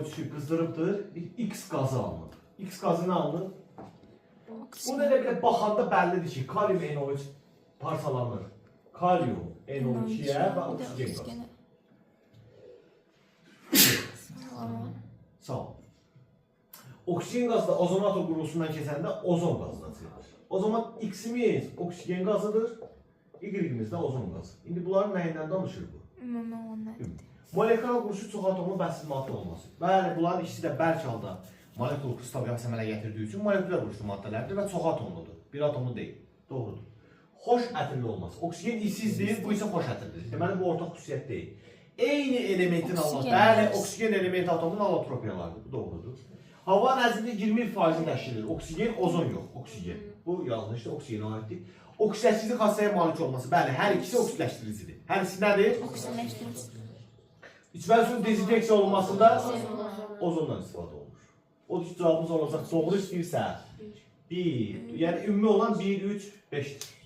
NO3-ü qızdırıbdır, bir X qazı alınır. X qazı nə alınır? Bunu elə belə baxanda bəllidir ki, kalium NO3 parçalanır. Kalium NO2-yə və oksigen qazı. Sağ ol. Oksigen qazı da ozon atom quruluşundan keçəndə ozon qazına çevrilir. O zaman X-imiz oksigen qazıdır, Y-imiz də ozon qazı. İndi bunların nəyindən danışır bu? Ümumi olanlar. Molekular quruluşu çox atomlu bəsiz maddə olması. Bəli, bunların ikisi də bərk halda molekul kristal yapısı əmələ gətirdiyi üçün molekulyar quruluşlu maddələrdir və çox atomludur. Bir atomlu deyil. Doğrudur. Xoş ətirli olması. Oksigen isizdir, bu isə xoş ətirlidir. Deməli bu ortaq xüsusiyyət deyil. Eyni elementin allotropiyaları. Oksigen Bəli, enerjisi. oksigen element atomunun allotropiyalarıdır. Bu doğrudur. Havanın həcminin 20%-ni təşkil edir. Oksigen, ozon yox, oksigen. Bu yanlışdır, oksigenə aiddir. Oksidləşdirici xassəyə malik olması. Bəli, hər ikisi oksidləşdiricidir. Hər ikisi nədir? Oksigenləşdirici. İçməli suyun dezinfeksiya olunmasında ozondan istifadə olunur. O ki, cavabımız olacaq. Doğru istəyirsə 1, yəni ümumi olan 1, 3, 5-dir.